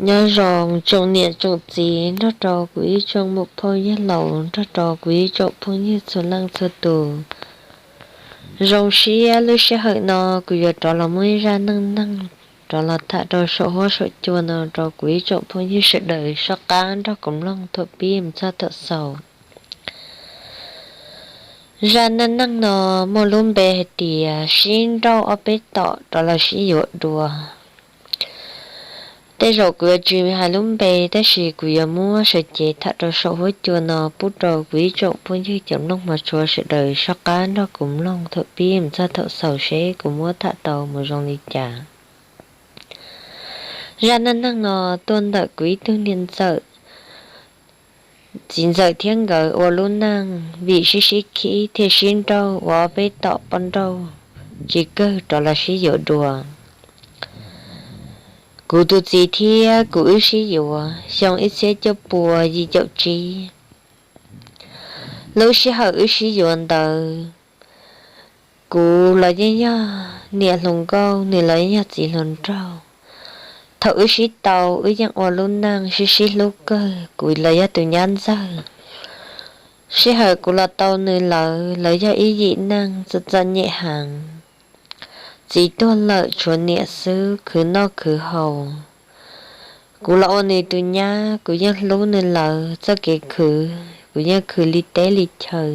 Nyob zoo tsoom niam tsoom txiv nrog rau kuv ib tsoom muam phauj yawg laus nrog rau kuv ib tsoom phooj ywg txhua leej txhua tus. Zoo siab lub sij hawm no kuv yuav rov los muaj ib zaj neej neeg rov los tham rau saum huab saum cua no rau kuv ib tsoom phooj ywg sawv daws soj qab nrog kuv mloog thaum pib mus txog thaum xaus. Zaj neej neeg no muaj lub npe hais tias sib nrauj ob peb tom rov los sib yuav dua. Tej zaum kuv yuav tsis hais lub npe tab sis kuv yuav muab sawv cev tham rau saum huab cua no pub rau kuv ib tsoom phooj ywg cov mloog mos tshua sawv daws soj qab nrog kuv mloog thaum pib mus txog thaum xaus seb kuv muab tham tau mus zoo li cas. Zaj neej neeg no tuaj ntawm kuv ib tug niam ntxawm, txiv ntxawm thiab nkawd ua lub neej vim sib sib khib thiaj sib nrauj ua ob peb tom poj nrauj, tsis kawg rov los sib yuav dua. Kuv tus txiv thiab kuv wb sib yuav xyoo ib txhiab cuaj pua yim caum tsib. Lub sij hawm wb sib yuav ntawd, kuv los yeej yog niam hluas nkauj, nws los yeej yog txiv hluas nraug. Thaum wb sib tau wb yeej ua lub neej sib sib hlub kawg, kuv los yog tus nyab ntxawg. Sij hawm kuv los tau nws lawm, lawv yog ib yim neej txom txom nyem heev. Txiv tuag lawm tshuav niam xwb khwv noj khwv haus. Kuv los ua nws tus nyab, kuv yeej hlub nws lawm, txoj kev khwv kuv yeej khwv li teb li chaw.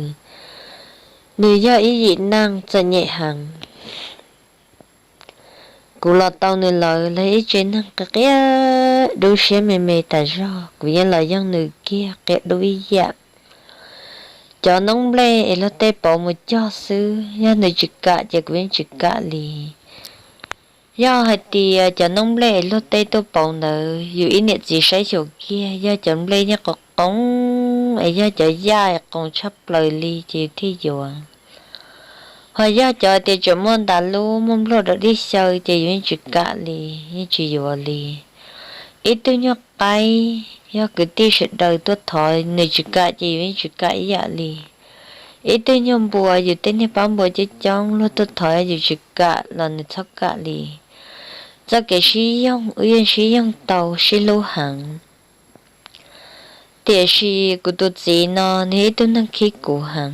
Nws yog ib yim neej txom nyem heev. Kuv los tau nws lawm, lawv ib tsev neeg qia qia dub siab me me tas zog, kuv yeej los yoog nws kiag qia dub ib yam. Cov noob nplej es luag tej pauv mus cog xwb, yog nws tsis kam ces kuv yeej tsis kam li. Yog hais tias cov noob nplej es luag tej tuaj pauv ntawd yus ib niam txiv saib xyuas kiag, yog cov nplej yeej qoo qoo es yog cov yaj es qoo tshaj plaws li ces yus thiaj yuav. Ho yog cov tias tseem muaj ntas lub muaj npluag dog dig xyaw ces yus yeej tsis kam li, yeej tsis yuav li. Ib tug nyuag qaib, yog kwv tij sawv daws tuaj thov nws tsis kam ces yus yeej tsis kam ib yam li. Ib tug nyuag npua, yus tej niag pab npua coob coob luag tuaj thov yus tsis kam los nws txhob kam li. Txoj kev sib yoog wb yeej sib yoog tau sib hlub heev. Tiam sis kuv tus txiv no nws ib tug neeg khib kuv heev.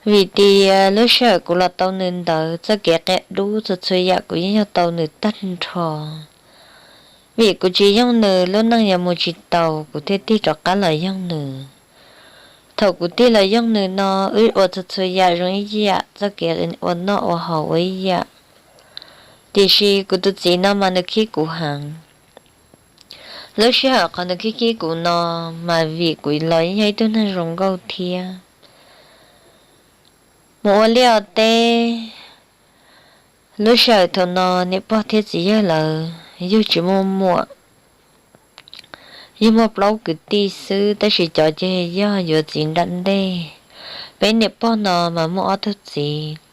Vim tias lub sij hawm kuv los tau nws ntawd txoj kev qia dub txhua txhua yam kuv yeej yog tau nws tag nrho. Vim kuv tsis yoog nws lub neej yuav mus tsis taus, kuv thiaj tig rov qab los yoog nws. Thaum kuv tig los yoog nws no, wb ua txhua txhua yam zoo ib yam, txoj kev ua noj ua haus ua ib yam. Tiam sis kuv tus txiv no mas nws khib kuv heev. Lub sij hawm qhov nws khib khib kuv no mas vim kuv los yog ib tug neeg zoo nkauj thiab. Mus ua liaj ua teb, lub sij hawm thaum no niam pog thiab txiv yawg lawv yug tsis muaj muam, yug muaj plaub kwv tij xwb, tab sis cov ces yog yuav txiv nram ntej. Peb niam pog no mas muaj ob tug txiv.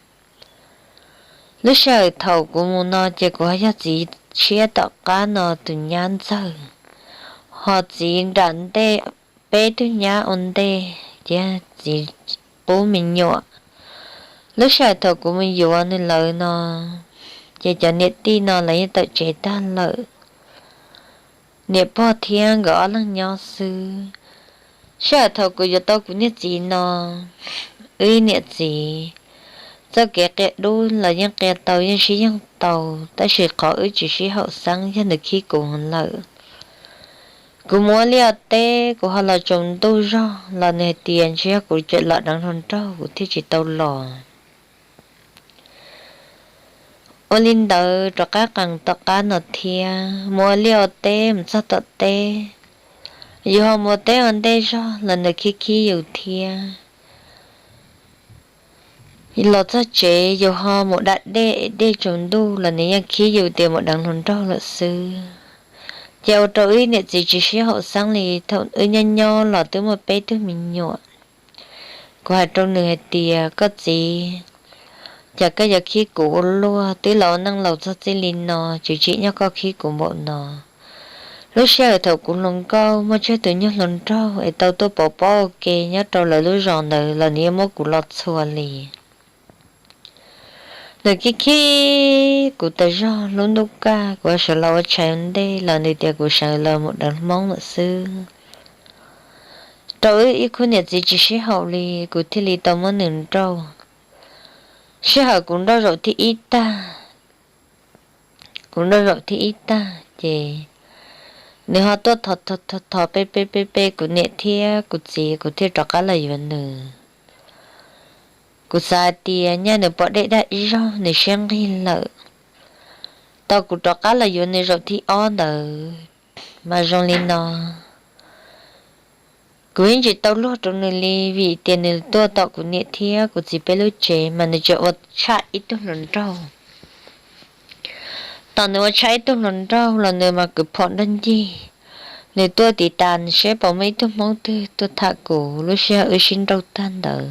Lub sij hawm thaum kuv mus no ces kuv ho yog txiv tshiab tom qab no tus nyab ntxawg, ho txiv nram ntej peb tug nyab ua ntej ces txiv qub me nyuam. Lub sij hawm thaum kuv mus yuav nws lawv no ces cov niam tij no lawv yeej tawm tsev tag lawm, niam pog thiab nkawd ob leeg nyob xwb. Sij hawm thaum kuv yuav tau kuv niag txiv no, wb niam txiv txoj kev qia dub los yeej qia tau, yeej sib yoog tau, tab sis qhov wb tsis sib haum xeeb yog nws khib kuv lawm. Kuv mus ua liaj teb, kuv ho los tsaus ntuj zog los nws hais tias ntshe yog kuv tseem los deev hluas nraug kuv thiaj tsis tau los. Ua li ntawd rov qab qees tom qab no thiab, mus ua liaj ua teb mus txog tom teb, yus ho mus ua teb ua ntej zog los nws khib khib yus thiab. Los txog tsev yus ho mus da dej es dej tsaus ntuj los nws yeej khib yus tias mus deev hluas nraug lawm xwb. Ces ua rau wb niam txiv tsis sib haum xeeb li, thaum wb nyob nyob los twb muaj peb tug me nyuam. Kuv hais rau nws hais tias, koj txiv, cas koj yuav khib kuv ua luaj, twb los ua neej laus txog txij li no tsis tsim nyog koj khib kuv npaum no. Lub sij hawm thaum kuv hluas nkauj muaj tsawg tus nyuag hluas nraug es tau tuaj pauv paub ua ke nyob rau lawv lub zos ntawd los nws yeej muab kuv los txhua li. Nws khib khib kuv tas zog, lub ntuj kaj kuv sawv los ua tshais ua ntej los nws tias kuv sawv los mus daws Hmoob lawm xwb. Rau wb ib khub niam txiv tsis sib haum li, kuv thiaj li tau muab nws nrauj. Sij hawm kuv nrauj zaum thib ib tag, kuv nrauj zaum thib ib tag ces nws ho tuaj thov thov thov pe pe pe pe kuv niam thiab kuv txiv, kuv thiaj rov qab los yuav nws. Kuv xav hais tias nyaj nws pom dej dag ib zaug nws siab nqig lawm. Tau kuv rov qab los yuav nws zaum thib ob ntawd mas zoo li no. Kuv yeej tsis tau luag rau nws li, vim tias nws tuaj tom kuv niam thiab kuv txiv peb lub tsev mas nws tseem ua tshaj ib tug hluas nraug. Tom nws ua tshaj ib tug hluas nraug los nws mas kwv phom nrog ncig. Nws tuaj tiv tas seb puas muaj ib tug Hmoob twg tuaj tham kuv lub sij hawm wb sib nrauj tag ntawd.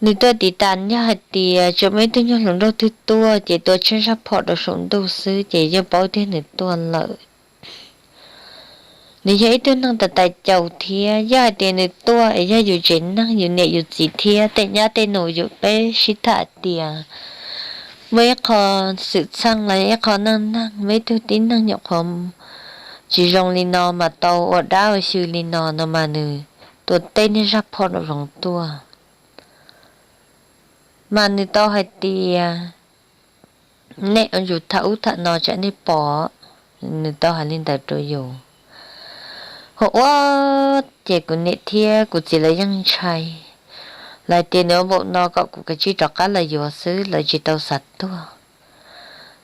Nws tuaj tiv tas, yog hais tias tseem muaj ib tug nyuag hluas nraug twg tuaj ces tua tsheej zaj phom rau saum ntuj xwb ces yeej paub tiag nws tuaj lawm. Nws yog ib tug neeg tais tais caus thiab, yog hais tias nws tuaj es yog yus tsev neeg, yus niam yus txiv thiab tej nyab tej nus yus peb sib tham tias muaj ib qho xwm txheej los ib qho neej neeg, muaj ib tug tib neeg nyuam qhuav tsis zoo li no mas tau ua dab ua xyw li no no mas nws tua tej niag zaj phom rau zoov tuaj. Mas nws tau hais tias nej ua yus tham ub tham no tsam nej pom. Nws tau hais li ntawd rau yus. Hu ua ces kuv niam thiab kuv txiv lawv yeej ntshai, lawv tias nws ua npaum no kom kuv kav tsij rov qab los yuav xwb, lawv tsis tau xav tuag.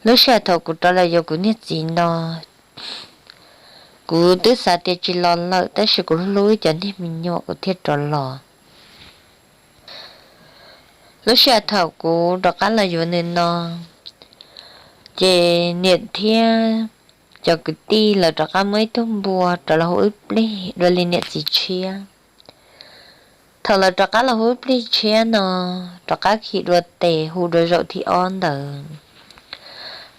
Lub sij hawm thaum kuv rov los yuav kuv niag txiv no, kuv twb xav tias tsis los lawm tab sis kuv hlub cov niag me nyuam kuv thiaj rov los. Lub sij hawm thaum kuv rov qab los yuav nws no, ces niam thiab cov kwv tij lawv rov qab muab ib tug npua rov los hu wb plig dua li niam txiv tshiab. Thaum lawv rov qab los hu wb plig tshiab no, rov qab khi dua tes hu dua zaum thib ob ntawd,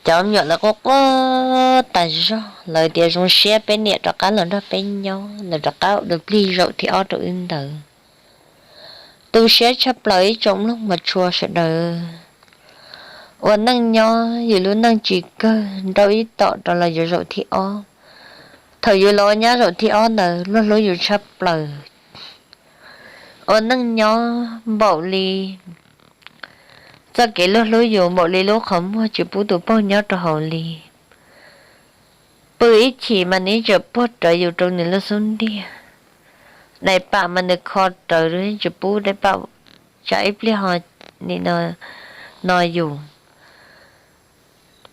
cov me nyuam lawv quaj quaj tas zog, lawv tias zoo siab peb niam rov qab los nrog peb nyob, lawv rov qab ua dua plig zaum thib ob rau wb ntawd. Tu siab tshaj plaws ib tsoom mloog mos tshua sawv daws. Ua neej nyob yus lub neej tsis kawg, nrauj ib tom rov los yuav zaum thib ob. Thaum yus los ua nyab zaum thib ob ntawd luag hlub yus tshaj plaws. Ua neej nyob npaum li txoj kev luag hlub yus npaum li lub qhov muag tsis pub tus poj nyob rau hauv li. Pw ib chim mas nws tseem puag rawv yus rau nws lub xub ntiag. Daim pam mas nws kho rawv tsis pub daim pam tsam ib pliag ho nim no no yus.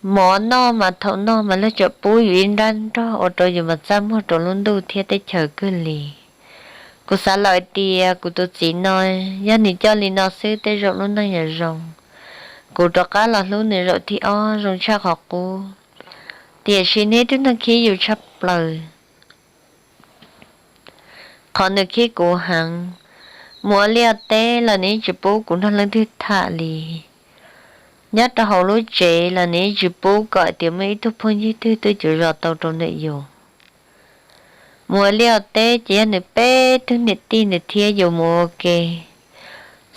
Mov noj mas thaum noj mas luag tseem pub yus ib nrab nrog ua rau yus mas txaj muag rau lub ntuj thiab teb chaws kawg li. Kuv xav lawm hais tias kuv tus txiv no, yog nws coj li no xwb tej zaum lub neej yuav zoo. Kuv rov qab los hlub nws zaum thib ob zoo tshaj qhov qub. Tiam sis nws tug neeg khib yus tshaj plaws. Qhov nws khib kuv heev, mus ua liaj teb los nws tsis pub kuv nrog leej twg tham li. Nyob rau hauv lub tsev los nws tsis pub kom tias muaj ib tug phooj ywg twg tuaj cuv zos tau rau ntawm yus. Mus ua liaj teb ces yog nws peb tug niam tij nws thiab yus mus ua ke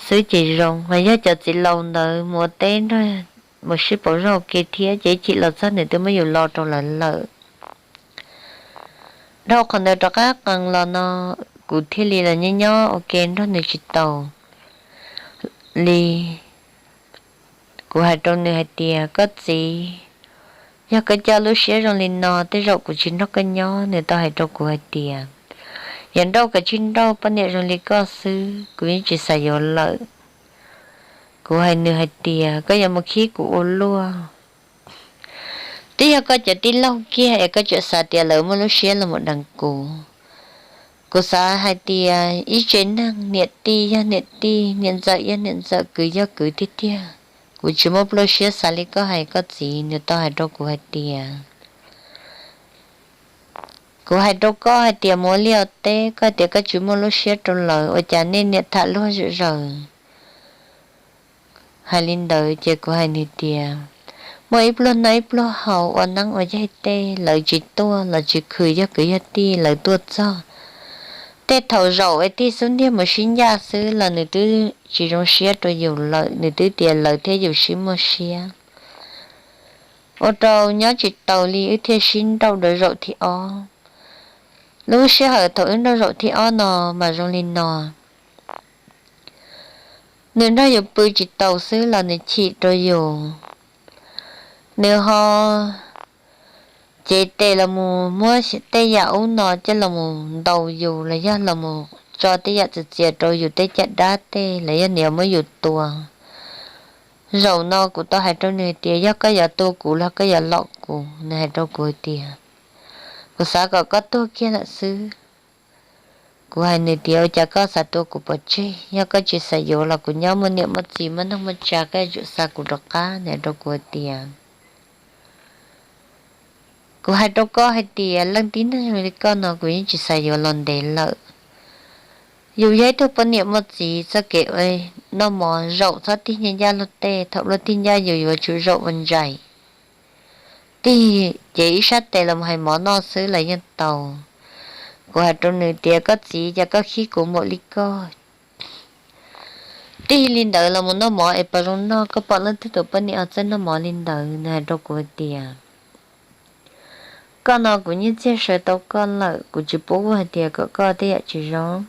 xwb ces zoo, mas yog cov txiv laus ntawd mus ua teb nrog mus sib pauv zog ua ke thiab ces ib chim los txog nws twb muab yus lo rau lawv lawm. Dhau qhov ntawd rov qab qees los no, kuv thiaj li los nyob nyob ua ke nrog nws tsis tau li. Kuv hais rau nws hais tias, koj txiv, yog koj coj lub siab zoo li no tej zaum kuv tsis nrog koj nyob. Nws tau hais rau kuv hais tias, yog nrauj kav tsij nrauj, poj niam zoo li koj xwb kuv yeej tsis xav yuav lawm. Kuv hais nws hais tias, koj yuav mus khib kuv ua luaj. Twb yog koj cov tij laug kiag es koj tseem xav tias lawv muaj lub siab los mus deev kuv. Kuv xav hais tias ib tsev neeg niam tij yog niam tij, niam ntxawm yog niam ntxawm, kwv yog kwv tiag tiag. Kuv tsis muaj plua siab xav li koj hais koj txiv. Nws tau hais rau kuv hais tias, kuv hais rau koj hais tias mus ua liaj ua teb, koj tias koj tsis muaj lub siab rau lawv, ua cas nej niam tham luag zom zaws. Hais li ntawd ces kuv hais nws tias, muaj ib pluag noj ib pluag haus, ua neeb ua yaig tej, lawv tsis tuaj los tsis khwv, yog kwv yog tij lawv tuaj txog Tej thaum zaum es tig xub ntiag mus sib ncaj xwb los nws twb tsis zoo siab rau yus lawm, nws twb tias lawv thiab yus sib muaj siab. Ua rau nyob tsis taus li wb thiaj sib nrauj rau zaum thib ob. Lub sij hawm thaum wb nrauj zaum thib ob no mas zoo li no. Nws nrog yus pw tsis taus xwb los nws chim rau yus. Nws ho cev tes los mus muab tej yam ub no coj los mus ntaus yus los yog los mus tso tej yam txias txias rau yus tej caj dab tej los yog nws yuav muab yus tua. Zaum no kuv tau hais rau nws tias yog koj yuav tua kuv los koj yuav lom kuv, nws hais rau kuv tias kuv xav kom koj tuag kiag lawm xwb. Kuv hais nws tias ua cas koj xav tua kuv pov tseg, yog koj tsis xav yuav los kuv nyob muaj niam muaj txiv muaj neej muaj tsa koj yuav tsum xa kuv rov qab, nws hais rau kuv tias kuv hais rau koj hais tias leej tib neeg zoo li koj no kuv yeej tsis xav yuav los ntev lawm. Yus yog ib tug poj niam muaj txiv txoj kev ua noj mov zaum txhob tig ncaj ncaj luag tej, thaum luag tig ncaj yus yuav tsum zaum ua ntsais. Tig ces ib sab tes los hais mov noj xwb los yeej tau. Kuv hais rau nws tias koj txiv, cas koj khib kuv npaum li koj, tig li ntawd los mus noj mov es pom zoo noj, koj pom leej twg tus poj niam ho txawj noj mov li ntawd, nws hais rau kuv tias koj no kuv nyiaj txiag sawv tau koj lawm, kuv tsis pub hais tias kom koj tej yam tsis zoo.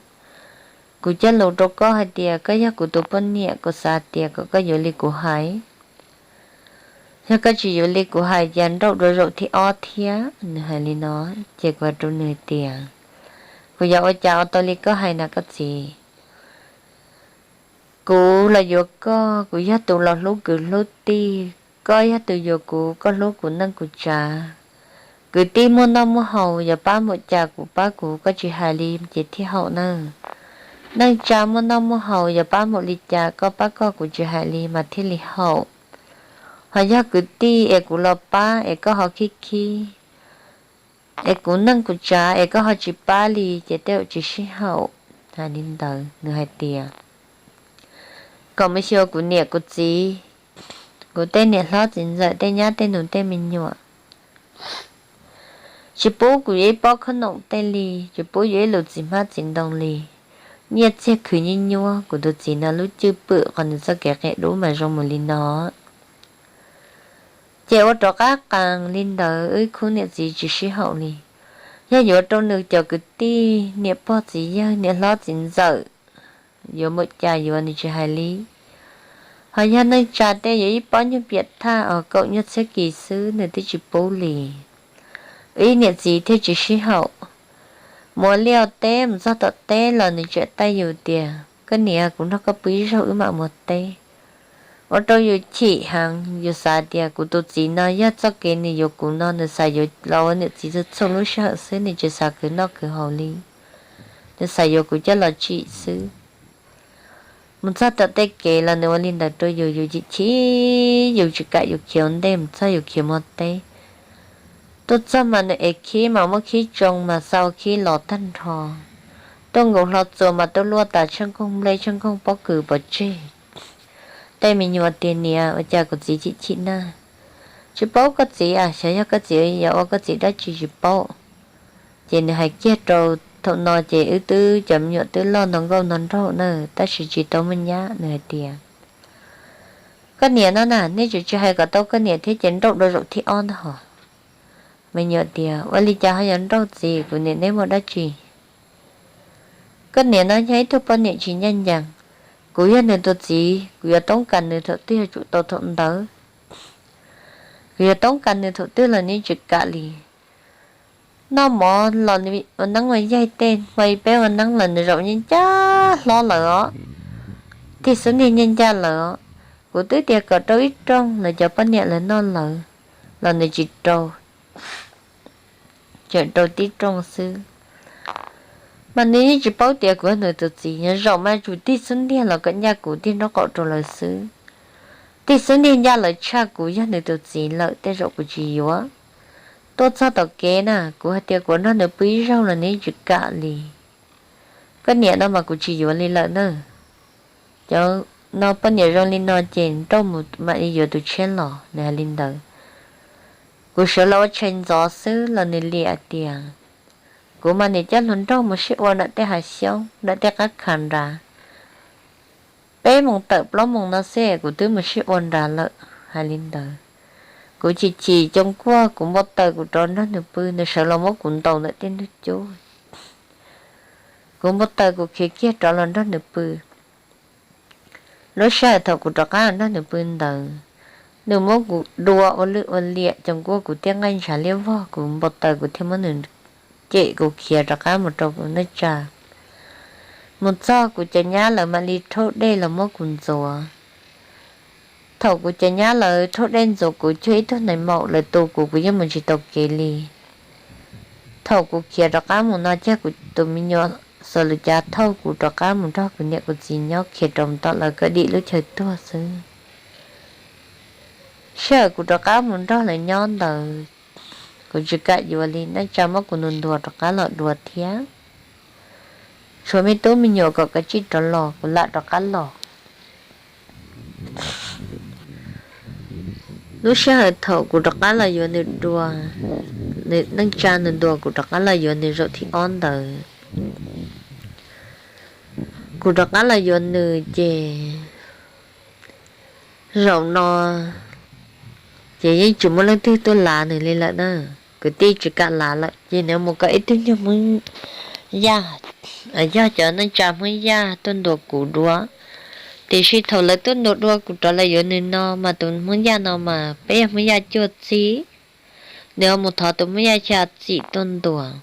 Kuv cog lus rau koj hais tias koj yog kuv tus poj niam, kuv xav tias kom koj yuav li kuv hais. Yog koj tsis yuav li kuv hais ces nrauj dua zaum thib ob thiab, nws hais li no. Ces kuv hais rau nws tias kuv yuav ua cas ua tau li koj hais na koj txiv. Kuv los yuav koj, kuv yog tus los hlub kwv hlub tij, koj yog tus yuav kuv, koj hlub kuv neej kuv tsav. Kwv tij muaj noj muaj haus, yuav pab npaum cas kuv pab kuv, koj tsis hais li ces thiaj haum nawb. Neej tsa muaj noj muaj haus, yuav pab npaum li cas koj pab koj, kuv tsis hais li mas thiaj li haum. Ho yog kwv tij es kuv los pab es koj ho khib khib, es kuv neej kuv tsav es koj ho tsis pab li ces tej zaum tsis sib haum. Hais li ntawd nws hais tias kom mus xyuas kuv niam kuv txiv, kuv tej niam hlob txiv ntxawm tej nyab tej nus tej me nyuam. Tsis pub kuv yuav ib pob khob noom tej li, tsis pub yuav ib lus txiv hmab txiv ntoo li. Nyiaj txiag khwv nyuaj nyuab, kuv tus txiv no lub cwj pwm qhov nws txoj kev qias dub mas zoo mus li no. Ces ua rov qab qees li ntawd wb khub niam txiv tsis sib haum li. Yog yuav rau nws cov kwv tij niam pog txiv yawg niam hlob txiv ntxawm, yuav npaum cas yuav nws tsis hais li. Ho yog neej tsa tej yuav ib pob nyuag piam thaj os kaum nyuag txhiab kis xwb nws twb tsis pub li. Wb niam txiv thiaj tsis sib haum. Mus ua liaj ua teb mus txog tom teb los nws tseem taij yus tias koj niam, kuv nrog koj pw ib zaug wb mam mus teb. Ua rau yus chim heev, yus xav tias kuv tus txiv no yog txoj kev nws yuav kuv no nws xav yuav los ua niam txiv txhua txhua lub sij hawm xwb, nws tsis xav khwv noj khwv haus li. Nws xav yuav kuv coj los tsim xwb. Mus txog tom tej kev los nws ua li ntawd rau yus, yus chim chim, yus tsis kam yus khiav ua ntej mus txog yus khiav mus teb. Tuaj txog mas nws ev khib mas muab khib tsoo mas xa ua khib los tag nrho. Tuaj nkaus hlo txuas mas tuaj luaj tas tsheej nkoog nplej tsheej nkoog pob kws pov tseg. Tej me nyuam tias niam, ua cas kuv txiv chim chim na? Tsis paub koj txiv a, xyov yog koj txiv yuav ua koj txiv dab tsi tsis paub. Ces nws hais kiag rau, thaum no ces wb twb cov me nyuam twb loj nto nkauj nto nraug na, tab sis tsis tau muaj nyab, nws hais tias koj niam no na, nej tseem tsis hais kom tau koj niam thiab ces nrauj dua zaum thib ob ntag hos. Me nyuam tias ua li cas ho yuav nrauj txiv, kuv niam neb muaj dab tsi? Koj niam no yog ib tug poj niam tsis ncaj ncees. Kuv yog nws tus txiv, kuv yuav toob kas nws thaum twg yuav tsum tau thaum ntawd. Kuv yuav toob kas nws thaum twg los nws tsis kam li. Noj mov los nws ua neeb ua yaig tej, hmo peb ua neeb los nws zaum nyob ncaj hlob lawm os. Tig xub ntiag nyob ncaj lawm os. Kuv twb tias kom rau ib rooj lawv cov poj niam lawv noj lawv los nws tsis rau, tseem rau tib rooj xwb. Mas nws yeej tsis paub tias kuv yog nws tus txiv, nyob zaum mas tsum tig xub ntiag los kom ncaj kuv tig nraub qaum rau lawv xwb. Tig xub ntiag ncaj lawv tshaj kuv yog nws tus txiv lawm tej zaum kuv tsis yuav. Tuaj txog tom kev na, kuv hais tias kuv nrog nws pw ib zaug los nws yeej tsis kam li. Koj niam no mas kuv tsis yuav li lawm na. Cov no poj niam zoo li no ces nrauj mus mam li yuav tus tshiab los, nws hais li ntawd. Kuv sawv los ua tshais ntxov xwb los nws liam tias Kuv mas nim coj hluas nraug mus sib ua nram tej hav xyoob, nram tej qab khav nrad. Peb moos tawm plaub moos no xwb kuv twb mus sib ua nrad lawm. Hais li ntawd, kuv chim chim coos kuaj, kuv npau taws kuv rov nrog nws pw, nws sawv los muab kuv ntaus ntawm tej ntug cub. Kuv npau taws kuv khiav kiag rov los nrog nws pw. Lub sij hawm thaum kuv rov qab los nrog nws pw ntawd, nws muab kuv dua ua lwj ua liam coos kuaj, kuv thiaj nqaij ntshav liab vog, kuv npau taws kuv thiaj muab nws cem, kuv khiav rov qab mus rau kuv neej tsa. Mus txog kuv cov nyab lawv mam li rhaub dej los muab kuv ntxuav. Thaum kuv cov nyab lawv rhaub dej ntxuav kuv cuag ib tug neeg maum, lawv tu kuv, kuv yeej mus tsis tau kev li. Thaum kuv khiav rov qab mus no ces kuv tus me nyuam xuas lwm cav thauj kuv rov qab mus nrog kuv niam kuv txiv nyob, khiav rau mus tom lawv kawm dim lub chaw tuag xwb. Sij hawm kuv rov qab mus nrog lawv nyob ntawd, kuv tsis kam yuav li, neej tsa muab kuv ntuas ntuas rov qab los dua thiab. Tshuav me tub me nyuam kom kav tsij rov los kuv lam rov qab los. Lub sij hawm thaum kuv rov qab los yuav nws dua, nws neej tsa nws ntuas kuv rov qab los yuav nws zaum thib ob ntawd. Kuv rov qab los yuav nws ces zaum no ces yeej tsis muaj leej twg tuaj lav nws li lawm na. Kwv tij tsis kam lav lawm ces nws mus kom ib tug nyuag Hmoob Yaj, yog cov neej tsa Hmoob Yaj tuaj ntuas kuv dua. Tiam sis thaum lawv tuaj ntuas dua kuv rov los yuav nws no mas tus Hmoob Yaj no mas peb yog Hmoob Yaj cuaj txib, nws ho mus thov tus Hmoob Yaj xya txim tuaj ntuas.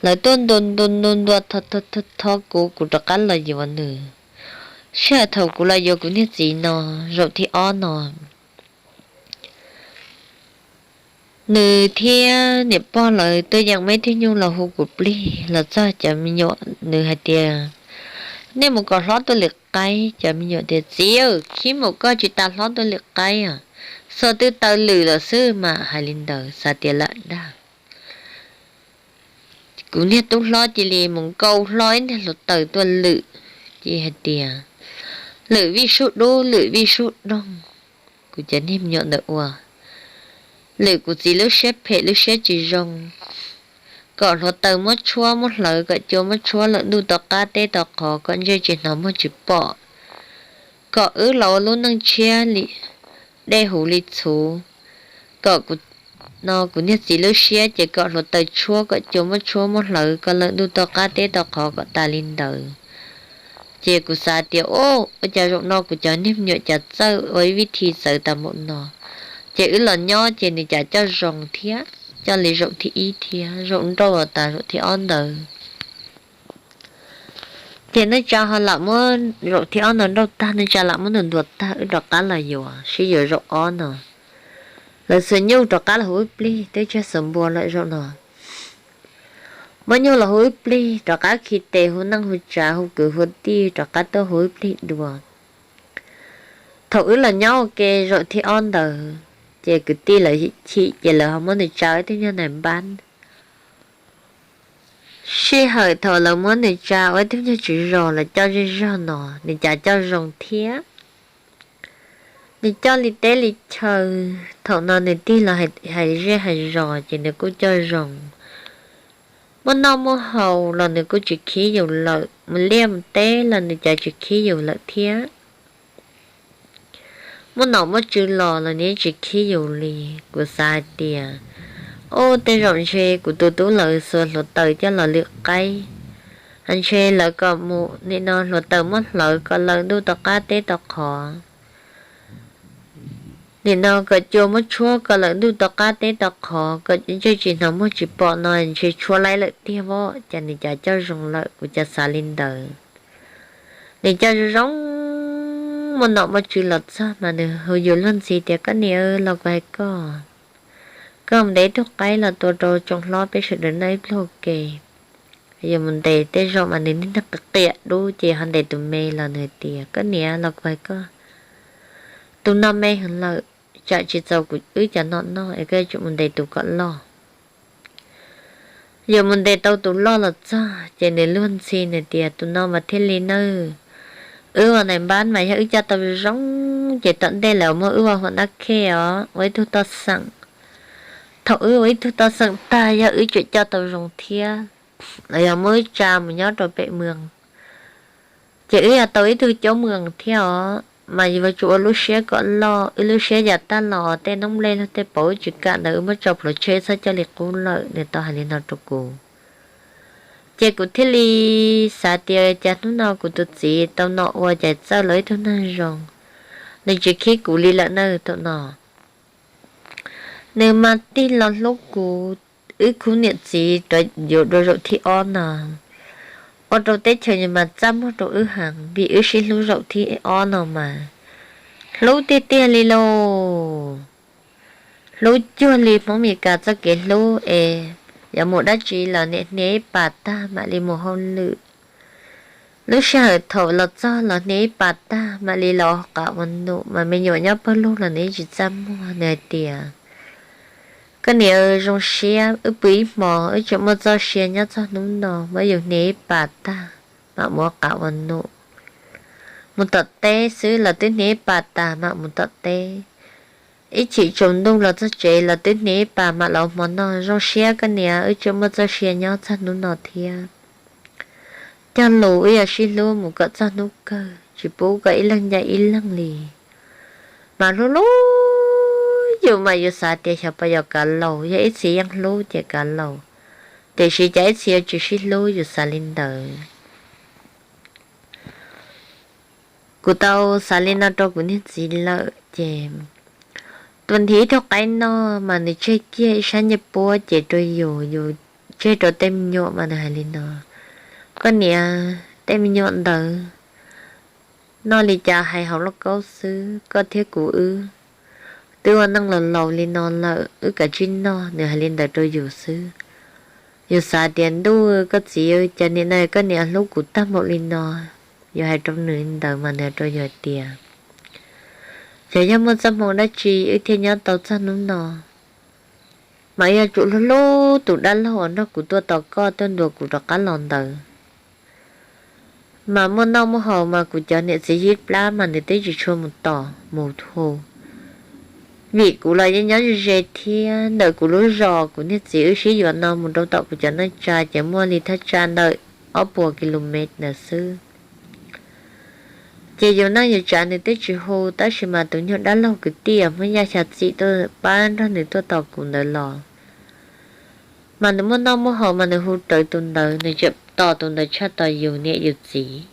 Lawv tuaj ntuas ntuas ntuas ntuas thov thov kuv, kuv rov qab los yuav nws. Sij hawm thaum kuv los yuav kuv niag txiv no zaum thib ob no, nws thiab niam pog lawv tuaj yeem muaj ib tug nyuj los hu kuv plig los txog cov me nyuam, nws hais tias, nej mus kom hlob tuaj lwm qaib. Cov me nyuam tias, txiv, khib mus koj tsis tas hlob tuaj lwm qaib os, xuas twb taw lwm lawm xwb mas. Hais li ntawd xav tias lam dag. Kuv niag tub hlob cia li mus nkaus hlo ib niag hluav taws tuaj lwm, ces hais tias, lwm vij sub dub, lwm vij sub doog. Kuv cov niag me nyuam ntawd ua, lwm kuv txiv lub siab phem lub siab tsis zoo, kom hluav taws muab tshuab muab hlawv, kom cua muab tshuab lawm ntuj tau qab teb tau qhov, kom ntsej tsis hnov muag tsis pom, kom wb los ua lub neej tshiab li dej huv li txhuv, kom kuv no kuv niag txiv lub siab ces kom hluav taws tshuab kom cua muab tshuab muab hlawv kom lawm ntuj tau qab teb tau qhov kom tas li ntawd. Ces kuv xav tias, ua cas zaum no kuv cov niag me nyuam cas txawj ua ib vij thi txawv tas npaum no. Ces wb los nyob ces nws cas coj zoo thiab, coj li zaum thib ib thiab, zaum nrauj los tas zaum thib ob ntawd. Ces neej tsa ho lam muab zaum thib ob no nrauj tag, neej tsa lam muab nws ntuas tag, wb rov qab los yuav sib yuav zaum ob no. Lawv xuas nyuj rov qab los hu wb plig, twb tsis xuas npua lawm zaum no. Muab nyuj los hu wb plig, rov qab khi tes hu neej hu tsav hu kwv hu tij rov qab tuaj hu wb plig dua. Thaum wb los nyob ua ke zaum thib ob ntawd, ces kwv tij lawv chim ces lawv ho muab nws tsa ua ib tug nyuag nais npab. Sij hawm thaum lawv muab nws tsa ua ib tug nyuag tswv zos, lawv coj zej zog no, nws cas coj zoo thiab. Nws coj li teb li chaw, thaum no nws tig los hais zej hais zos ces nws kuj coj zoo. Muaj noj muaj haus los nws kuj tsis khib yus lawm, mus liaj mus teb los nws cas tsis khib yus lawm thiab. Muaj nom muaj tswv los los nws tsis khib yus li. Kuv xav hais tias, ub, tej zaum ntshe kuv tus tub lawv xuas hluav taws coj los lwm qaib, ntshe lawv kom mus nim no hluav taws muab hlawv kom lawm ntuj tau qab teb tau qhov, nim no kom cua muab tshuab kom lawm ntuj tau qab teb tau qhov, kom ntsej tsis hnov muag tsis pom no ntshe tshuab laib lawm tiag vov, cas nws cas coj zoo lawm, kuv cas xav li ntawd. Nws coj zoo zoo, muaj nom muaj tswv los txog mas nws hu yus luag ntxhi tias, koj niam, los kuv hais koj, koj mus ntes ib tug qaib los tua rau tsoom hlob peb sawv daws noj ib pliag ua ke. Yus mus ntes tej zaum mas nws niag qias qias dub ces ho ntes tus me los nws tias, koj niam, los kuv hais koj, tus no me heev lawm, tsam tsis txaus kuv wb cov nom noj es koj tsum mus ntes tus kom loj. Yus mus ntes tau tus loj los txog ces nws luag ntxhi nws tias, tus no mas thiaj li nawb, wb ua nais npab mas yog wb coj tau zoo ces tom ntej lawv muab wb ua hua nab khej os, ua ib tug toj xeem. thaum wb ua ib tug toj xeem tag yog wb tseem coj tau zoo thiab, los yog muab wb tsa mus nyob rau pem mws, ces wb yog tau ib tug coob mws thiab os, mas yuav tsum ua lub siab kom loj, wb lub siab yam tag los tej noob nplej luag tej paus wb tsis kam ntawd wb muab tso plhuav tseg txhob coj li qub lawm. Nws tau hais li no rau kuv, ces kuv thiaj li xav tias cas hnub no kuv tus txiv tau nom ua cas txawj los ib tug neeg zoo, nws tsis khib kuv li lawm na. Thaum no nws mas tig los hlub kuv, wb khub niam txiv rov yuav dua zaum thib ob no, ua rau teb chaws nws mas txaj muag rau wb heev vim wb sib hlub zaum thib ob no mas hlub tiag tiag li lauj. Hlub cuag li Hmoob Mes Kas txoj kev hlub es, yuav mus dab tsi los niam hnia ib pas tag mam li mus hauj lwm. Lub sij hawm thaum los txog los hnia ib pas tag mam li los qav ua num, mas me nyuam nyob pawg lug los nws tsis txaj muag, nws hais tias, koj niam zoo siab, wb pw ib hmos wb tseem muaj txoj sia nyob txog hnub no, muab yus hnia ib pas tag mam mus qav ua num. Mus tom teb xwb los twb hnia ib pas tag mam mus tom teb. Ib chim tsaus ntuj los txog tsev los twb hnia ib pas mam los hmo noj. Zoo siab koj niam, wb tseem muaj txoj sia nyob txog hnub no thiab. Cog lus wb yuav sib hlub mus kom txog hnub kawg, tsis pub kom ib leeg ncaim ib leeg li. Mas hlub hlub yus mas yus xav tias xyov puas yog kav laus, yog ib txhis yeej hlub ces kav laus, tiam sis cas ib txhis yuav tsis sib hlub, yus xav li ntawd. Kuv tau xav li no rau kuv niag txiv lawm ces, tus nthi ib tug qaib noj mas nws tseg kiag ib sab ncej puab ces rau yus, yus tseg rau tej me nyuam mas nws hais li no, koj niam, tej me nyuam ntawd noj li cas hais hauv lauj kaub xwb, koj thiab kuv wb twb ua neej laus laus li no lawm, wb kav tsij noj. Nws hais li ntawd rau yus xwb. Yus xav tias ntuj, koj txiv, cas nim no koj niam hlub kuv tag npaum li no. Yus hais rau nws li ntawd mas nws hais rau yus hais tias, yog, yog muaj txoj hmoo dab tsi wb thiaj nyob tau txog hnub no, mas yuav tsum hlub hlub tus dab laug uas nrog kuv tuaj tos koj tuaj ntuas kuv rov qab los ntawd. Mas muaj noj muaj haus mas kuv cov niam txiv yib plab mas nws twb tsis tshua mus tos mus hu, vim kuv los yeej nyob ze ze thiab. Ntawm kuv lub zos kuv niag txiv wb sib yuav no mus rau tom kuv cov neej tsa ces muaj li thaj tsam ntawm ob puas kilomev ntawd xwb. Ces yus neej yus tsav nws twb tsis hu, tab sis mas tus nyuag dab laug kwv tij uas Hmoob Yaj xya txim tuaj pab nrog nws tuaj tos kuv ntawd los, mas nws muaj noj muaj haus mas nws hu rawv tus ntawd, nws tseem tos tus ntawd tshaj tos yus niam yus txiv.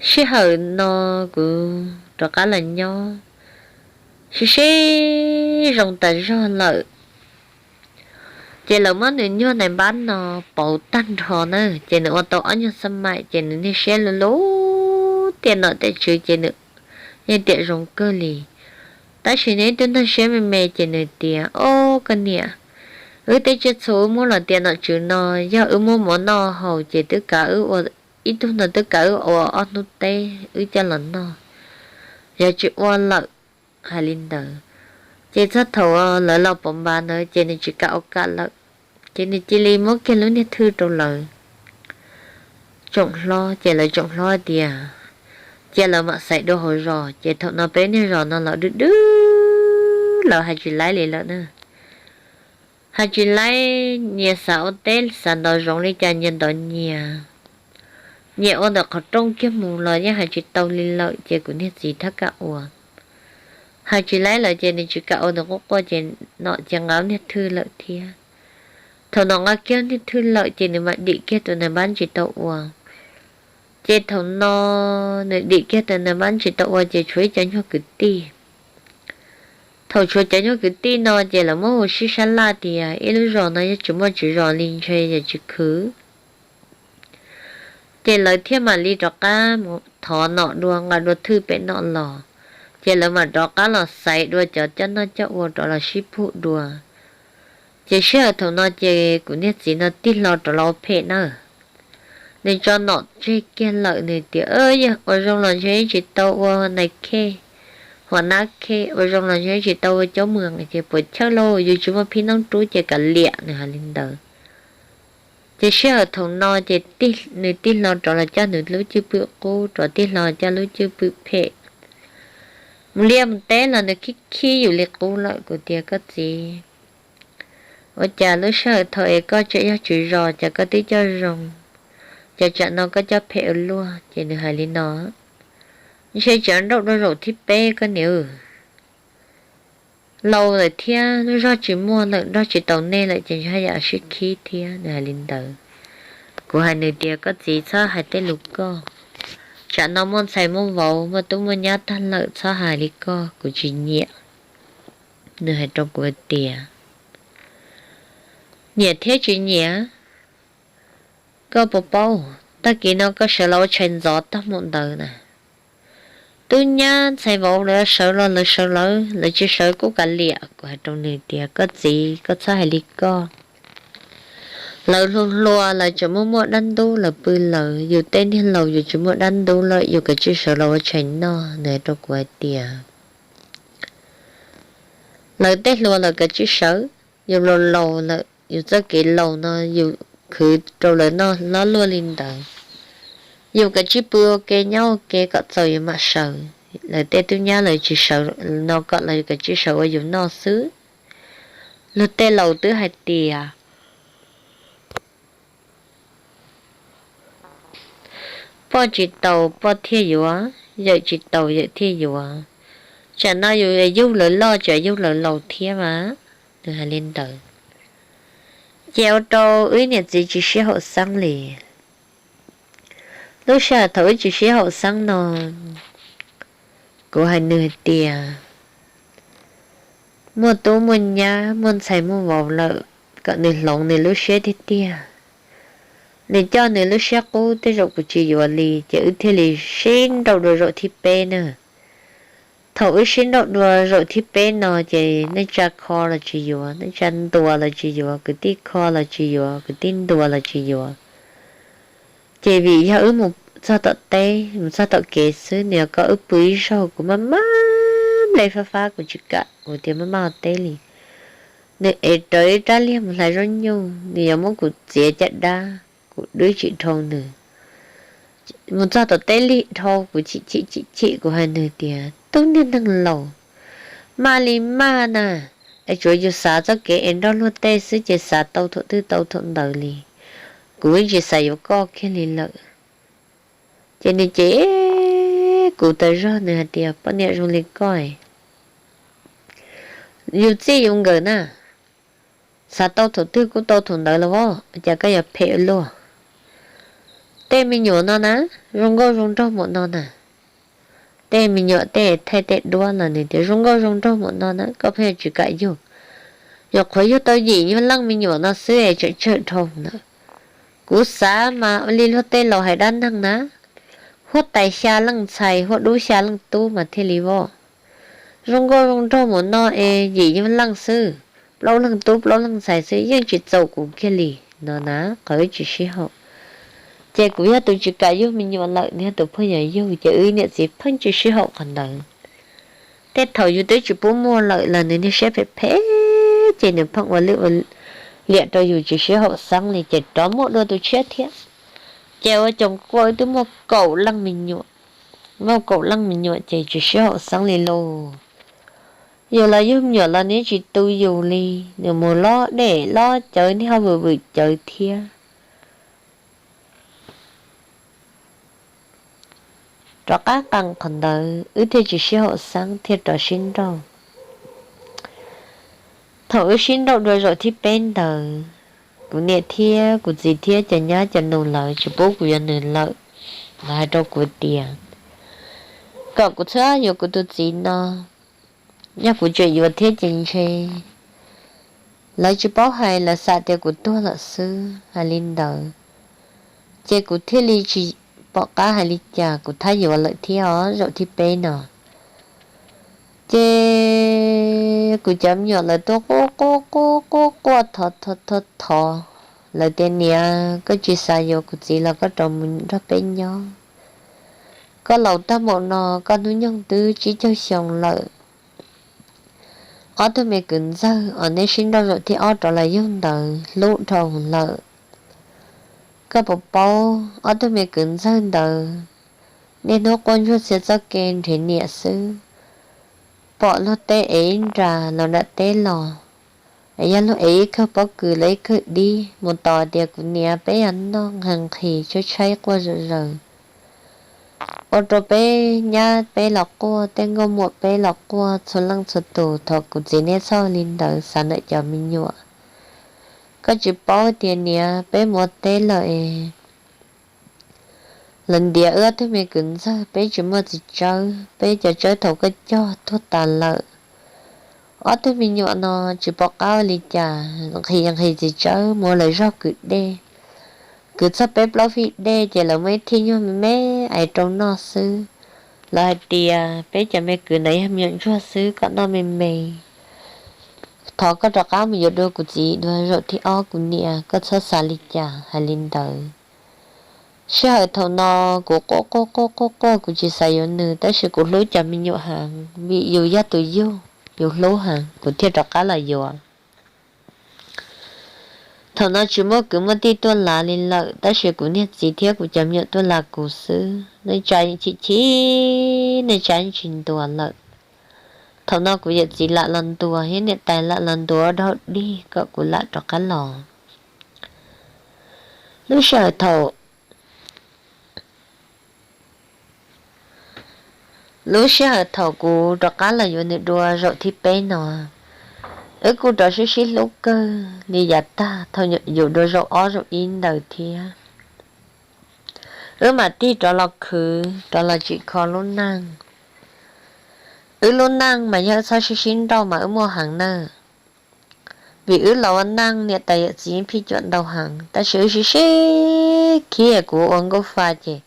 Sij hawm no kuv rov qab los nyob, sib sib zoo tas zog lawm. Ces lawv muab nws nyuag nais npab no pauv tag nrho na, ces nws ua tau ob nyuag xab maim ces nws niag siab lug lug tiam nom tiam tswv ces nws yeej tiam zoo kawg li. Tab sis nws ib tug neeg siab me me ces nws tias, o, koj niam, wb tej tsiaj txhu wb muab los tiam nom tswv no, yog wb muab mov noj haus ces twb kav wb ua, ib tug no twb kav wb ua ob hnub teb wb coj los noj, yog tsis ua lawm. Hais li ntawd, ces txog thaum lawv los pauv npav ntawd ces nws tsis kam ua kam lawm, ces nws cia li muab kiag lub niag thwj rau lawv tsoom hlob, ces lawv tsoom hlob tias, cia lawv mam xaiv dua hauv zos. Ces thaum no peb niag zos no los dwb dwb, lawv hais tsis laib li lawm na. Hais tsis laib, nyias xav ua teb xav ntov zoov li cas nyias ntov nyias, nyias ua ntawm qhov rooj kiag mus los yeej hais tsis tau li lawm, ces kuv niag txiv thab kam ua. Hais tsis laib lawm ces nws tsis kam ua, nws quaj quaj ces nom cia nqa niag thwj lawm thiab. Thaum nom nqa kiag niag thwj lawm ces nws mam dim kiag tus nais npab ntsis tau ua. Ces thaum no nws dim kiag tus nais npab ntsis tau ua ces tshuav ib cov nyuag kwv tij. Thaum tshuav cov nyuag kwv tij no ces lawv muab hu sib sab laj tias ib lub zos no yog tsis muaj tswv zos li ntshe yog tsis khwv. Ces lawv thiaj mam li rov qab mus thov nom dua, nqa dua thwj pem nom los. Ces lawv mam rov qab los xaiv dua cov coj noj coj ua rov los sib pug dua. Ces sij hawm thaum no ces kuv niag txiv no tig hlo rov los ua phem na. Nws tso nom tseg kiag lawm, nws tias, yog ua zoo los ntshe tsis tau ua nais khej, huam nab khej, ua zoo los ntshe tsis tau ua cov muag, ces puas chawj lauj, yus tsis muaj phib noob rub ces kav liam, nws hais li ntawd. Ces sij hawm thaum no ces nws tig hlo rov los coj nws lub cwj pwm qub, rov tig hlo coj lub cwj pwm phem. mus liaj mus teb los nws khib khib yus li qub lawm. Kuv tias koj txiv, ua cas lub sij hawm thaum es koj tseem yog tswv zos ces koj twb coj zoo, ces tsam no koj coj phem ua luaj? Ces nws hais li no, ntshe tseem nrauj dua zaum thib peb koj niam, laus lawm thiab lub zog tsis muaj lawm, nrog tsis tau nej lawm ces ntshe haj yam sib khib thiab. Nws hais li ntawd. Kuv hais nws tias koj txiv txhob hais tej lus koj, tsam no muaj ntxhais muaj vauv muaj tub muaj nyab tag lawm txhob hais li koj, kuv tsis nyiam. Nws hais rau kuv tias nyiam thiab tsis nyiam, koj puas paub, tag kis no koj sawv los ua tshais ntxov tag mus ntawd na, tub nyab ntxhais vauv lawv sawv los lawv sawv lawv, lawv tsis sawv kuj kav liam. Kuv hais rau nws tias koj txiv koj txhob hais li koj, lawv hluas hluas lawv tseem muaj muaj dab ntub lawv pw lawv, yus tej niag laus yus tsis muaj dab ntub lawm yus kav tsij sawv los ua tshais noj. Nws hais rau kuv hais tias lawv tej hluas lawv kav tsij sawv, yus laus laus lawm yus txoj kev laus no yus khwv rau lawv noj loj luaj li ntawd, yus kav tsij pw ua ke nyob ua ke kom txaus yus mam sawv. Lawv tej tub nyab lawv tsis sawv no kom lawv kav tsij sawv ua yus noj xwb. Luag tej laus twb hais tias poj tsis tau poj thiaj yuav, yawm tsis tau yawm thiaj yuav. Tsam no yus yug lawv loj tsam yug lawv laus thiab mas. Nws hais li ntawd ces ua rau wb niam txiv tsis sib haum xeeb li. Lub sij hawm thaum wb tsis sib haum xeeb no, kuv hais nws hais tias muaj tub muaj nyab muaj ntxhais muaj vauv lawm, kom nws hloov nws lub siab tiag tiag. Nws coj nws lub siab qub, tej zaum kuv tsis yuav li ces wb thiaj li sib nrauj dua zaum thib peb na. Thaum wb sib nrauj dua zaum thib peb no ces neej tsa kho los tsis yuav, neej tsa ntuas los tsis yuav, kwv tij kho los tsis yuav, kwv tij ntuas los tsis yuav. Ces vim yog wb mus txog tom teb mus txog tom kev xwb, nws yog kom wb pw ib zaug, kuv maj maj nplej fab fab kuv tsis kam, kuv tias maj maj ua teb li. Nws ev rawv ib rab liag mus hlais zaub nyuj, nws yuav muab kuv txiav caj dab, kuv dwb tsis dhau nws. Mus txog tom teb lig dhau, kuv chim chim chim chim, kuv hais nws tias tub niag neeg laus, maj li maj na, es tsuav yus xav txoj kev es nrog luag tej xwb ces xav tau thaum twg tau thaum ntawd li. Kuv yeej tsis xav yuav koj kiag li lawm. Ces nws cem kuv tas zog, nws hais tias poj niam zoo li koj, yus txij yus nkawm na, xav tau thaum twg kuj tau thaum ntawd los as, cas koj yuav phem ua luaj? Tej me nyuam no na, zoo nkauj zoo nraug mus no na, tej me nyuam tej thaij tej duab los nws tias zoo nkauj zoo nraug mus no na, koj pheej tsis kam yug. Nyuam qhuav yug tau yim nyuag leej me nyuam no xwb es tseem tsawg dhau na. Kuv xav mas ua li luag tej laus hais dab neeg na, huab tais xya leej ntxhais huab dub xya leej tub mas thiaj li vauj. Zoo nkauj zoo nraug mus no es yim nyuag leej xwb, plaub leeg tub plaub leeg ntxhais xwb yeej tsis txaus kuv kiag li no na, qhov wb tsis sib haum. Ces kuv yog tus tsis kam yug me nyuam lawm, nws yog tus pheej yuav yug, ces wb niam txiv pheej tsis sib haum qhov ntawd. Tej thaum yus twb tsis pub muaj lawm los nws niag siab phem phem, ces nws pheej ua lwj ua liam rau yus tsis sib haum xeeb li, ces rov muaj dua tus tshiab thiab. Ces ua coos kuaj wb twb muaj kaum leej me nyuam, muaj kaum leej me nyuam ces tsis sib haum xeeb li lauj. Yus los yug me nyuam los nws tsis tu yus li, nws mus lob dej lob cawv, niag ho vwm vwm cawv thiab. Rov qab qee qhov ntawd wb thiaj tsis sib haum xeeb thiaj rov sib nrauj. Thaum wb sib nrauj dua zaum thib peb ntawd, kuv niam thiab kuv txiv thiab cov nyab cov nus lawv tsis pub kuv yuav nws lawm. Lawv hais rau kuv tias kom kuv txhob yuav kuv tus txiv no, yog kuv tseem yuav thiab ces ntshe lawv tsis paub hais, lawv xav tias kuv tuag lawm xwb, hais li ntawd. Ces kuv thiaj li tsis pom qab hais li cas, kuv thab yuav lawm thiab os zaum thib peb no. Ces kuv cov me nyuam lawv tuaj quaj quaj quaj quaj quaj thov thov thov thov, lawv tias niam, koj tsis xav yuav kuv txiv los koj rov mus nrog peb nyob. Koj laus tag mus no, koj hnub nyoog twb tsib caug xyoo lawm. Ob tug me kwv ntxawg uas neb sib nrauj zaum thib ob rov los yug ntawd hlub dhau lawm. Koj puas paub, ob tug me kwv ntxawg ntawd niaj hnub quaj ntsuag txhia txoj kev nrhiav niam xwb. pom luag tej ev ib nra los nram teb los, es yog luag ev ib kawm pob kws los ib kawm dib mus tos tias kuv niam peb yog noj nqhis nqhis tshaib tshaib quaj zom zaws, ua rau peb nyab peb los quaj, tej nkauj muam peb los quaj, txhua leej txhua tus. Thaum kuv txiv niaj txhoj li ntawd xav ntawm cov me nyuam, koj tsis paub tias niam peb mus ua teb lawm es lawv ntiav wb ob tug me kwv ntxawg, peb tsis muaj txiv tsawb, peb cov tsawb thaum koj cog tuag tas lawm. Ob tug me nyuam no tsis pom qab ua li cas, nqhis nqhis txiv tsawb mus ua lawv zog kwv dej, kwv txog peb plaub fij dej ces lawv muaj ib thij nyuag me me ais rau noj xwb. Lawv hais tias peb cov me kwv ntawd yog me nyuam ntsuag xwb, kom noj me me. Thov koj rov qab mus yuav dua kuv txiv dua zaum thib ob kuv niam, koj txhob xav li cas. Hais li ntawd, sij hawm thaum no kuv quaj quaj quaj quaj quaj, kuv tsis xav yuav nws, tab sis kuv hlub cov me nyuam heev vim yus yog tus yug, yus hlub heev, kuv thiaj rov qab los yuav. Thaum no tsis muaj kwv muaj tij tuaj lav li lawm, tab sis kuv niag txiv thiab kuv cov me nyuam tuaj lav kuv xwb. Neej tsa chim chim, neej tsa tsis ntuas lawm. Thaum no kuv yawm txiv lam los ntuas thiab niam tais lam los ntuas ua dog dig kom kuv lam rov qab los. Lub sij hawm thaum lub sij hawm thaum kuv rov qab los yuav nws dua zaum thib peb no, wb kuj rov sib sib hlub kawg li yav tag thaum yus dua zaum ob zaum ib ntawd thiab. Wb mam tig rov los khwv rov los tsim kho lub neej. Wb lub neej mas yog wb txhob sib sib nrauj mas wb muaj heev nawb. Vim wb los ua neej niam tais yawm txiv phij cuam ntau heev, tab sis wb sib sib khib. Kuv ua nkauj fa ces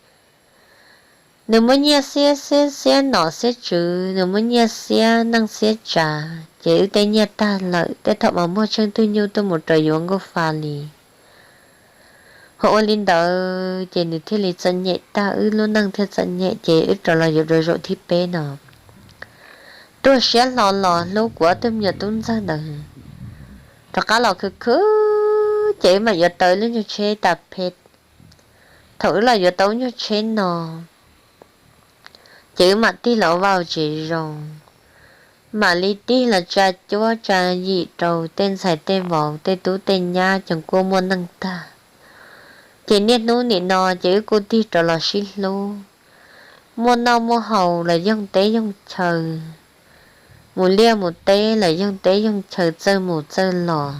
nws muab nyiaj xiab xiab xiab nom xiab tswv, nws muab nyiaj xiab neej xiab tsav, ces wb tej nyiaj tag lawm, tej thaum mas muag tsheej tug nyuj tuaj mus rau yuav nkauj fa li. Ho ua li ntawd ces nws thiaj li txom nyem tag, wb lub neej thiaj txom nyem, ces wb rov los yuav dua zaum thib peb no. Tuag siab hlo los hlub kuv ob tug me nyuam tub ntxawg ntawd, rov qab los khwv khwv ces wb mam yuav tau lub nyuag tsheb tas phe. Thaum wb los yuav tau lub nyuag tsheb no, ces wb mam tig los ua vaj tsev zoo, mam li tig los tsa cuab tsa yim rau tej ntxhais tej vauv tej tub tej nyab cov kuj muaj neej tag. Ces niaj hnub nim no ces wb kuj tig rov los sib hlub, muaj noj muaj haus los yoog teb yoog chaw, mus liaj mus teb los yoog teb yoog chaw, txawj mus txawj los.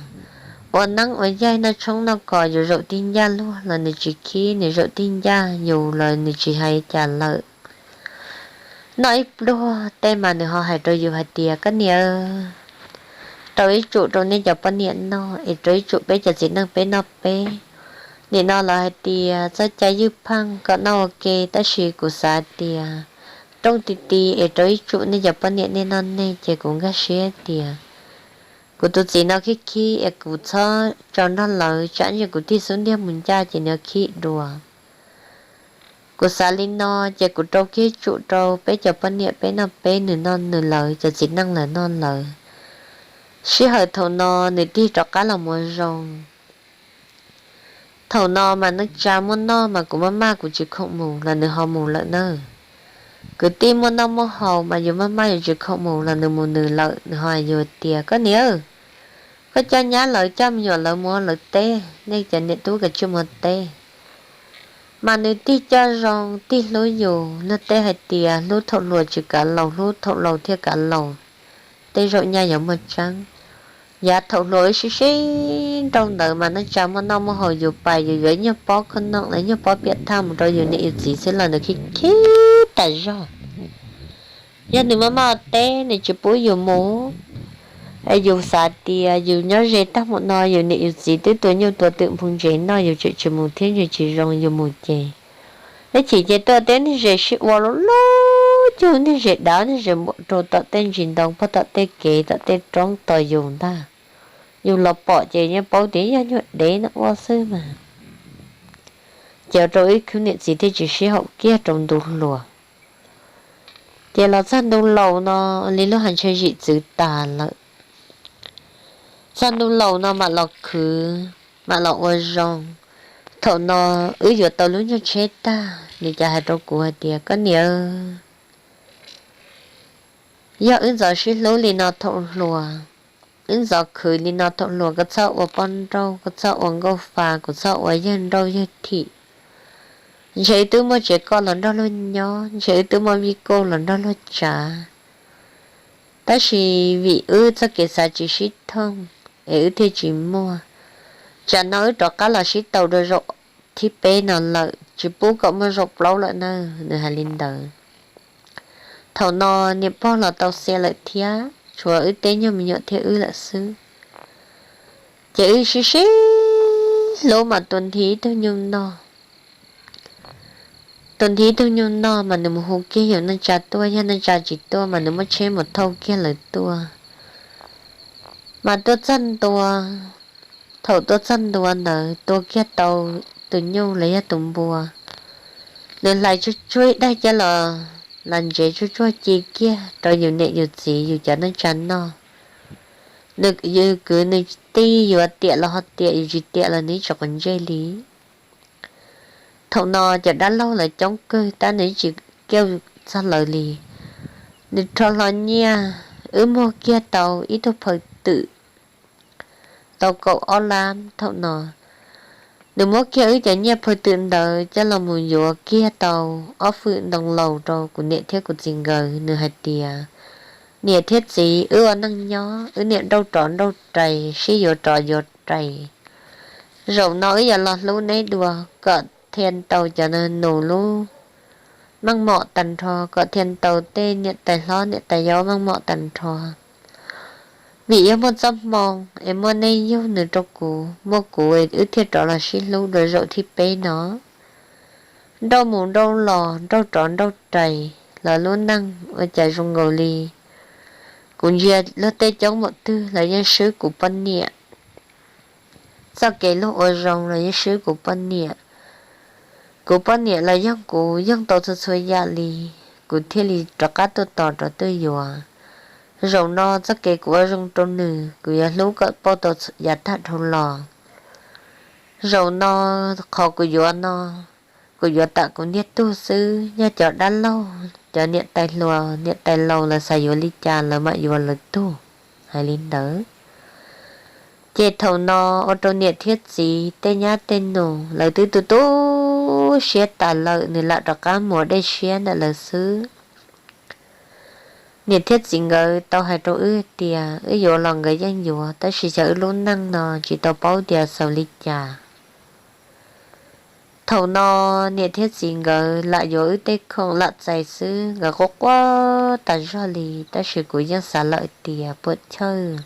Ua neeb ua yaig noj tshoob noj kos, yus zaum tig ncaj luag los nws tsis khib, nws zaum tig ncaj yus los nws tsis hais cas lawm. Noj ib pluag tej mas nws ho hais rau yus hais tias, koj niam, rau ib tsum rau nej cov poj niam noj es rau ib tsum peb cov txiv neej peb noj peb. Nim no lawv hais tias txoj cai ywj pheej kom noj ua ke, tab sis kuv xav tias rooj ti ti es rau ib tsum nej cov poj niam nej noj nej, ces kuv nkag siab tias kuv tus txiv no khib khib es kuv txhob tso nrog lawv, tsam ntsis kuv tig xub ntiag mus ncaj ces nws khib dua. Kuv xav li no ces kuv rau kiag tsum rau peb cov poj niam peb noj peb, nws noj nws, lawv cov txiv neej lawv noj lawv. Sij hawm thaum no nws tig rov qab los mus zoo. Thaum no mas neej tsa muaj noj mas kuv maj maj kuv tsis khoom mus los nws ho mus lawm na. Kwv tij muaj noj muaj haus mas yus maj maj yus tsis khoom mus los nws mus nws lawm, nws ho yus tias, koj niam, koj coj nyab lawv coj me nyuam lawv mus ua lawv teb, nej cov niam tub kav tsij mus ua teb. Mas nws tig coj zoo tig hlub yus, luag tej hais tias hlub thaum hluas tsis kav laus, hlub thaum laus thiaj kav laus. Tej zaum nyaj yuav muaj tseeb. Yav thaum hluas wb sib sib nrauj ntawd mas neej tsa muaj noj muaj haus, yus pais yus yuav ib nyuag pob koj noom los ib nyuag pob piam thaj mus rau yus niam yus txiv xwb los nws khib khib tas zog. Yog nws maj maj ua teb nws tsis pub yus mus, es yus xav tias yus nyob ze tag hmo no yus niam yus txiv twb tua nyuj tua twm nphoo ntsev noj, yus tseem tsis mus thiab ntshe tsis zoo, yus mus ces ib chim ces tuaj tej niag zes sib ua lub lub cug, niag zes dav niag zes npuam rau tom tej ntsis ntoo, pog tom tej kev tom tej roob tos yus ntag. Yus los pom ces yeej paub tias yog nyuag dev no ua xwb mas. Ces ua rau wb khwb niam txiv thiaj tsis sib haum kiag rau ntu hluas. Ces los txog ntu laus no, li lub hais ntshe zim txwv tas lawm. Txog ntu laus no mam los khwv, mam los ua zoo. Thaum no wb yuav tau lub nyuag tsheb tag, nws cas hais rau kuv hais tias, koj niam, Yog wb ntxov sib hlub li no thaum hluas, wb ntxov khwv li no thaum hluas, koj txhob ua poj nrauj, koj txhob ua nkauj fa, kuv txhob ua yawg nrauj yawg thim. Ntshe wb twb muaj tsev koj los nrog luag nyob, ntshe wb twb muaj vij kauj los nrog luag tsav. Tab sis vim wb txoj kev xav tsis sib thooj es wb thiaj tsis muaj. Tsam no wb rov qab los sib tau dua zaum thib peb no lawm, tsis pub kom muaj zaum plaub lawm na, nws hais li ntawd. Thaum no niam pog los tau xia lawm thiab, tshuav wb tej nyuag me nyuam thiab wb lawm xwb. Ces wb sib sib hlub mas tua nthi ib tug nyuj no. Tua nthi ib tug nyuj no mas nws mus hu kiag yus neej tsa tuaj, yog neej tsa tsis tuaj mas nws muab tsheb mus thauj kiag lawv tuaj. Mas tuaj txog ntua, thaum tuaj txog ntua ntawd tua kiag tau tus nyuj los yog tus npua, nws hlais tsuj tsuag ib daig coj los ntsev tsuj tsuag ci kiag rau yus niam yus txiv yus cov neej tsa noj. Nws, yus kwv nws tij yuav tiam los ho tiam, yus tsis tiam los nws tsis quav ntsej li. Thaum no cov dab laug lawv coob kawg tab nws tsis kiaj txog lawv li. Nws rho hlo nyiaj, wb muag kiag tau ib tug phaw twm tau kaum ob lab. Thaum no nws muab kiag wb cov nyiaj phaw twm ntawd coj los mus yuav kiag tau ob fwm ntoo laus rau kuv niam thiab kuv txiv nkawd. Nws hais tias, niam thiab txiv, wb ua neej nyob, wb niam nrauj rov nrauj rais, sib yuav rov yuav rais. Zaum no wb yuav los hlub neb dua kom thiaj tau cov nus lub meej mom tag nrho, kom thiaj tau tej niam tais hlob niam tais yau meej mom tag nrho. Vim yog muaj txoj hmoo es muaj nej yug nws rau kuv, muaj kuv wb thiaj rov los sib hlub dua zaum thib peb no. Nrauj mus nrauj los, nrauj rov nrauj rais, lawv lub neej ua cas zoo nkaus li kuv ntsia luag tej coob npaum twg los yeej swb kuv poj niam. Txoj kev luag ua zoo los yeej swb kuv poj niam. Kuv poj niam los yoog kuv, yoog tau txhua txhua yam li, kuv thiaj li rov qab tuaj tos rov tuaj yuav. Zaum no txoj kev kuv ua zoo rau nws, kuv yuav hlub kom pauj tau yav tag dhau los. Zaum no qhov kuv yuav no, kuv yuav tam kuv niag tug xwb, yog cov dab laug, cov niam tais hluas niam tais laus lawv xav yuav li cas lawv mam yuav lawv tug. Hais li ntawd, ces thaum no ua rau niam thiab txiv tej nyab tej nus lawv twb tu tu siab tas lawm, nws lam rov qab mus ua dej siab ntawm lawv xwb. Niam thiab txiv nkawd tau hais rau wb tias wb yuav los nkawd yeej yuav, tab sis xyov wb lub neej no tsis tau paub tias xaus li cas. Thaum no niam thiab txiv nkawd lam yuav wb tej khoom lam txais xwb, nkawd quaj quaj tas zog li, tab sis kuv yeej xav lawm tias puam chawj,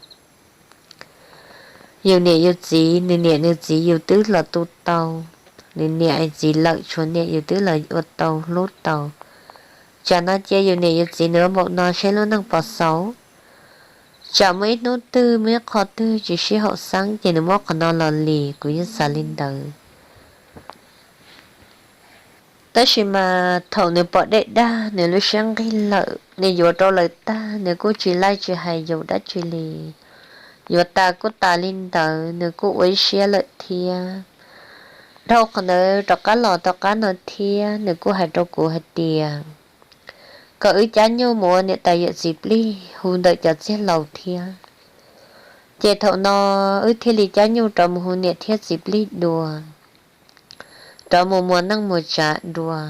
yus niam yus txiv, nws niam nws txiv yus twb los tu tau, nws niam txiv lawm tshuav niam yus twb los ua tau hlub tau. Tsam no cia yus niam yus txiv nws ua npaum no seb lub neej puas xaus. Tsam muaj ib hnub twg muaj ib qho twg tsis sib haum xeeb ces nws muab qhov no los li, kuv yeej xav li ntawd. Tab sis mas thaum nws pom dej dag nws lub siab nqig lawm, nws yuav rau lawv tag nws kuj tsis laij tsis hais yus dab tsi li. Yuav tas kuj tas li ntawd, nws kuj ua ib siab lawm thiab. Dhau qhov ntawd rov qab los tom qab no thiab nws kuj hais rau kuv hais tias kom wb cab nyuj mus ua niam tais yawm txiv plig hu ntawm cov txiag laus thiab. Ces thaum no wb thiaj li cab nyuj rov mus hu niam thiab txiv plig dua, rov mus muas neej muas tsav dua.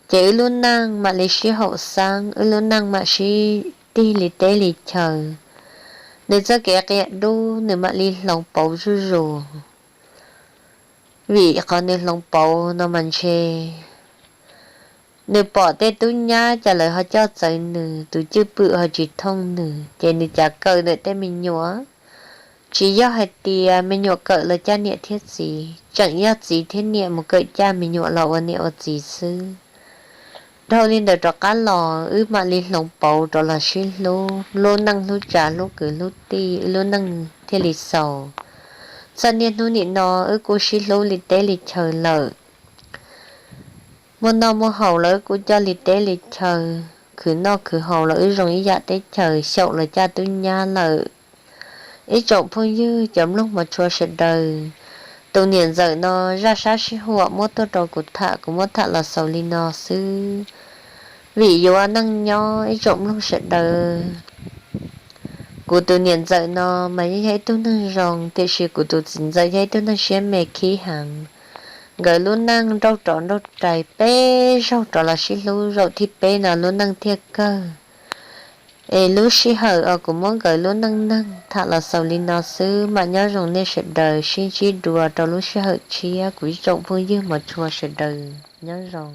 Ces wb lub neej mam li sib haum xeeb, wb lub neej mam sib tig li teb li chaw. Nws txoj kev qias dub nws mam li hloov pauv zuj zus. Vim qhov nws hloov pauv no mas ntshe nws pom tej tub nyab cas lawv ho coj txawv nws, tus cwj pwm ho tsis thooj nws, ces nws cav kawm ntawm tej me nyuam. Tsis yog hais tias me nyuam kawm los caj niam thiab txiv, tseem yog txiv thiab niam mus kawm caj me nyuam los ua niam ua txiv xwb. Dhau li ntawd rov qab los wb mam li hloov pauv rov los sib hlub, lub neej hlub tsav hlub kwv hlub tij, wb lub neej thiaj li xaus. Txog niaj hnub nim no wb kuj sib hlub li teb li chaw lawm. Muaj noj muaj haus los wb kuj coj li teb li chaw, khwv noj khwv haus los wb zoo ib yam teb chaws, xyaum los caj tub nyab lawm. Ib tsoom phooj ywg cov mloog mos tshua sawv daws, tus niam ntxawm no zaj sab sib huam muab tuaj rau kuv tham, kuv muab tham los xaus li no xwb. Vim yuav neej nyob ib tsoom mloog sawv daws, kuv tus niam ntxawm no mas yeej yog ib tug neeg zoo, tiam sis kuv tus txiv ntxawm yog ib tug neeg siab me khib heev. Nkawd lub neej nrauj rov nrauj rais peb zaug rov los sib hlub, zaum thib peb no lub neej thiaj kawg. Es lub sij hawm uas kuv muab nkawd lub neej neeg tham los xaus li no xwb, mam nyob zoo nej sawv daws, sib ntsib dua rau lub sij hawm tshiab kuv ib tsoom phooj ywg mos tshua sawv daws, nyob zoo.